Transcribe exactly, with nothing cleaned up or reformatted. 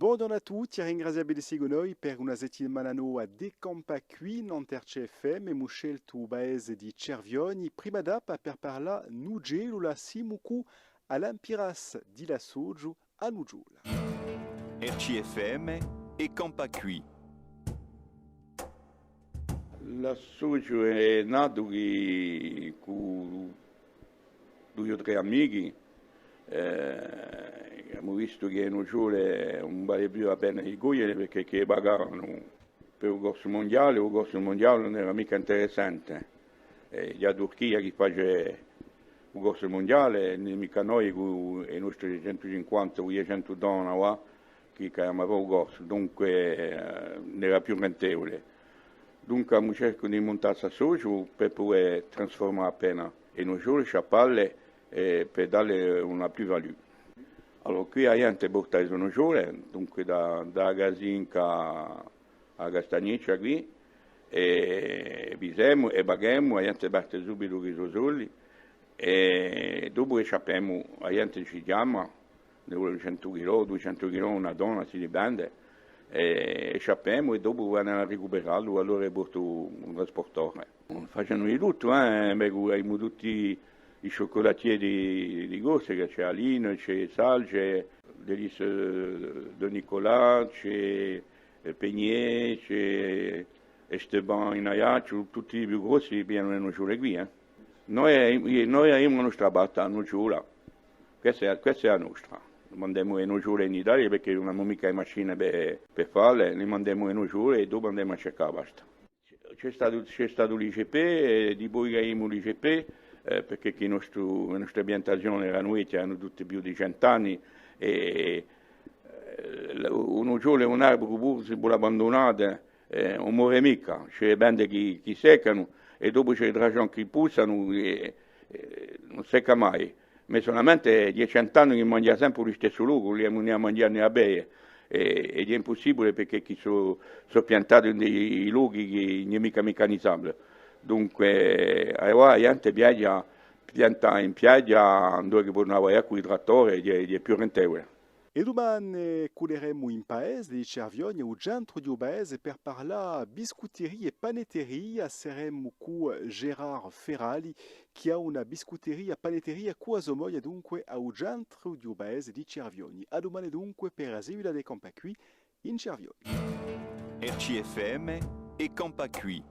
Bonghjornu à tutti, ringraziavvi di seguì noi per una settimana nova di Campà quì, nant'à R C F M, emu sceltu u paese di Cervioni, prima tappa per parlà nucellula, simu cù Alain Piras di l'associu A Nucciola. R C F M è Campà quì. L'associu hè natu chì, cù dui o trè amichi, eh, emu vistu chì e nuciole ùn vale più a pena di cogliele, perchè chì pagavanu per u corsu mundiale, u corsu mundiale ùn era micca interessante. Hè a Turchia chì face u corsu mundiale, è micca noi cù e nostre centu cinquanta o duiecentu tone quì, chì, chì emu à fà u corsu, dunque, eh, ùn era più rentevule. Dunque emu cercatu di muntà st'associu per pudè trasfurmà appena e nuciole, sciappalle è per dalle una plus-value. Allora, quì a ghjente porta e so nuciole, dunque da, da a Casinca à a Castagniccia quì, è pisemu è paghemu, a ghjente parte subitu cù i so soldi, è dopu e sciappemu, a ghjente ci chjama, ne vole centu chilò, duiecentu chilò, una tona, si dipende, è, è sciappemu è dopu vanu à ricuperallu, allora portu un trasportatore. Facenu di tuttu, eh, bè, avemu tutti i cioccolatieri di, di Corsica, ci hè Alino, ci hè Sal, ci hè Délices de Nicolas, ci hè Pegné, ci hè Esteban in Aiacciu, tutti i più grossi piglianu e nuciole quì, eh. Noi, noi avemu a nostra parte, a nuciola. Questa hè, questa hè a nostra. Mandemu e nuciole in Italia perchè ùn avemu micca e machine per, per falle, li mandemu e nuciole è dopu andemu à circà a pasta. Ci hè statu, ci hè statu l'I G P, è dipoi chì avemu l'I G P, eh, perchè chì i nostri, e nostre piantazione eranu vechje, avevanu tutte più di cent'anni, è, eh, u nuciolu hè un arburu puru s'ellu hè abbandunatu, eh, ùn more micca, ci hè e pende chì, chì seccanu, è dopu ci hè i trasgioni chì pussanu, è, è ùn secca mai. Ma solamente hè cent'anni chì manghja sempre u listessu locu, ùn li manghja, ùn li manghja à beie, è, è hè impussibule perchè chì sò, sò piantati in di lochi chì ùn hè micca miccanizabile. Dunque, avà a ghjente viaghja, pianta in piaghja, induve chì pò andà cù i trattori, hè, hè più rentevule. È dumane culeremu in paese di Cervioni, à u centru di u paese, per parlà biscutteria è panetteria. Seremu cù Gérard Ferrali, chì hà una biscutteria, panetteria cù a so moglia, dunque, à u centru di u paese di Cervioni. À dumane, dunque, per a seguita di Campà quì in Cervioni. R C F M è Campà quì.